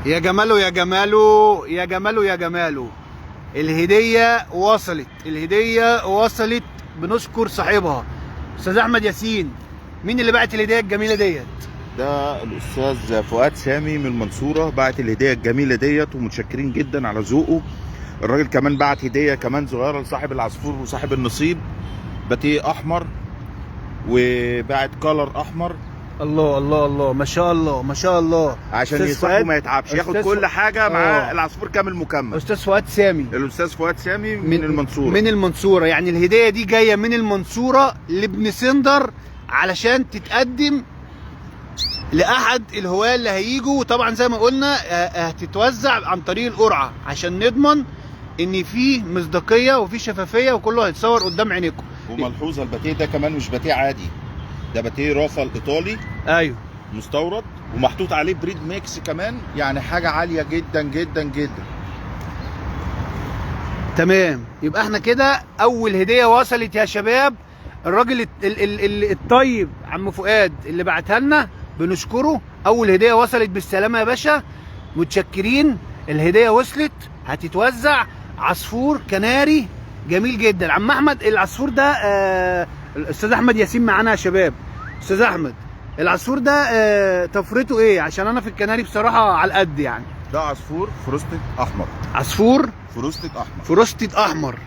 يا جماله يا جماله يا جماله يا جماله. الهدية وصلت، الهدية وصلت، بنشكر صاحبها استاذ احمد ياسين. مين اللي بعت الهدية الجميلة ديت؟ ده الاستاذ فؤاد سامي من المنصورة، بعت الهدية الجميلة ديت، ومتشكرين جدا على ذوقه. الراجل كمان بعت هديه كمان صغيرة لصاحب العصفور وصاحب النصيب، باتيه احمر، وبعت color احمر. الله الله الله، ما شاء الله ما شاء الله. عشان أستاذ يصاحبه فؤاد، ما يتعبش، ياخد أستاذ كل حاجة مع العصفور كامل مكمل. استاذ فؤاد سامي، الاستاذ فؤاد سامي من المنصورة. من المنصورة، يعني الهدية دي جاية من المنصورة لابن سندر علشان تتقدم لاحد الهواه اللي هيجوا. وطبعا زي ما قلنا هتتوزع عن طريق القرعة عشان نضمن ان في مصداقية وفي شفافية وكله هيتصور قدام عينيكم. وملحوظه، الباتيه ده كمان مش باتيه عادي، ده باتيه رافا الايطالي. ايوه، مستورد، ومحطوط عليه breed mix كمان، يعني حاجة عالية جدا جدا جدا. تمام، يبقى احنا كده اول هديه وصلت يا شباب. الراجل الطيب عم فؤاد اللي بعتها لنا بنشكره. اول هديه وصلت بالسلامة يا باشا، متشكرين. الهدية وصلت، هتتوزع عصفور كناري جميل جدا. عم احمد العصفور ده، الاستاذ احمد ياسين معانا يا شباب. استاذ احمد، العصفور ده طفرته ايه؟ عشان انا في الكناري بصراحة على القد يعني. ده عصفور frosted احمر. عصفور frosted احمر. frosted احمر.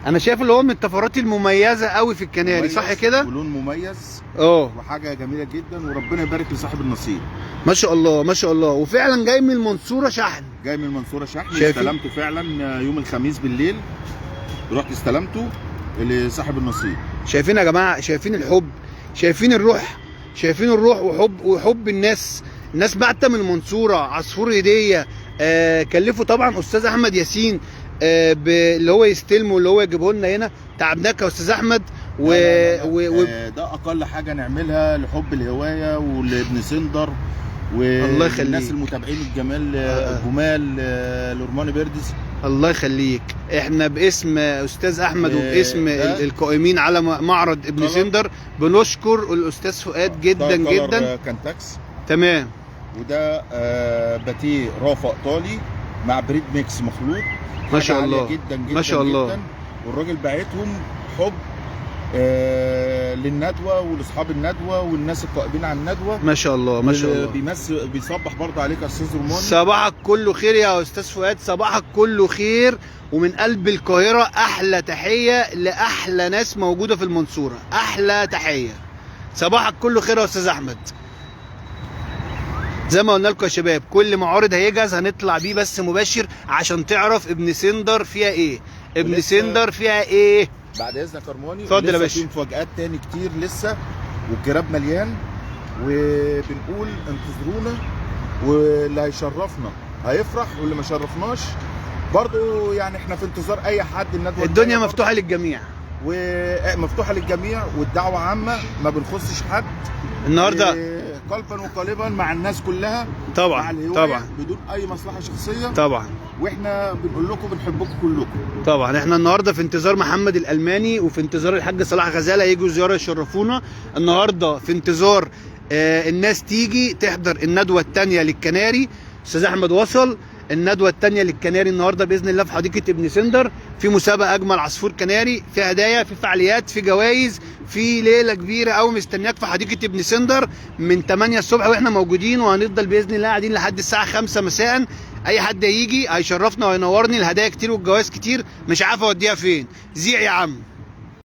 انا شايف اللي هو من الطفرات المميزة قوي في الكناري، صح كده؟ ولون مميز. وحاجه جميلة جدا، وربنا يبارك لصاحب النصيب. ما شاء الله ما شاء الله. وفعلا جاي من المنصورة شحن. جاي من المنصورة شحن. استلمته فعلا يوم الخميس بالليل، رحت استلمته لصاحب النصيب. شايفين يا جماعة؟ شايفين الحب، شايفين الروح، شايفين الروح وحب الناس. الناس بعتة من المنصورة عصفور هديه. كلفوا طبعا استاذ احمد ياسين اللي هو يستلمه، اللي هو يجيبه لنا هنا. تعبناك يا استاذ احمد. لا لا لا. ده اقل حاجة نعملها لحب الهواية ولابن سندر الله يخليك، والناس المتابعين الجمال الجمال الأورماني بيردز. الله يخليك. احنا باسم استاذ احمد وباسم القائمين على معرض ابن سندر بنشكر الاستاذ فؤاد جدا جدا. كانتاكس. تمام. وده باتيه رافا ايطالي مع breed mix مخلوط. ما شاء الله جدا جدا ما شاء الله جدا. والراجل باعتهم حب للندوه ولاصحاب الندوة والناس القائمين على الندوة. ما شاء الله ما شاء الله. بيصبح برضه عليك يا استاذ روماني. صباحك كله خير يا استاذ فؤاد، صباحك كله خير. ومن قلب القاهرة احلى تحية لاحلى ناس موجودة في المنصورة، احلى تحية. صباحك كله خير يا استاذ احمد. زي ما قلنا لكم يا شباب، كل معارض هيجهز هنطلع بيه بس مباشر عشان تعرف ابن سندر فيها ايه. ابن سندر فيها ايه. بعد اذنك يا ارماني، اتفضل يا باشا. في مفاجآت تاني كتير لسه، والجراب مليان، وبنقول انتظرونا، واللي هيشرفنا هيفرح، واللي ما شرفناش برضو يعني احنا في انتظار اي حد. الندوة الدنيا مفتوحة للجميع، ومفتوحه للجميع، والدعوة عامة، ما بنخصش حد النهارده، قلبا وقالبا مع الناس كلها. طبعا مع الهواية، طبعا، بدون اي مصلحة شخصية. طبعا. واحنا بنقول لكم بنحبكم كلكم. طبعا احنا النهارده في انتظار محمد الالماني، وفي انتظار الحاج صلاح غزاله يجوا زيارة يشرفونا. النهارده في انتظار الناس تيجي تحضر الندوة الثانية للكناري. استاذ احمد وصل الندوة الثانية للكناري النهارده باذن الله في حديقة ابن سندر، في مسابقة اجمل عصفور كناري، في هدايا، في فعاليات، في جوائز، في ليلة كبيرة قوي مستنياك في حديقة ابن سندر من 8 الصبح، واحنا موجودين، وهنفضل باذن الله قاعدين لحد الساعة 5 مساء. اي حد هيجي هيشرفنا وينورني. الهدايا كتير والجوائز كتير، مش عارف اوديها فين. زيع يا عم.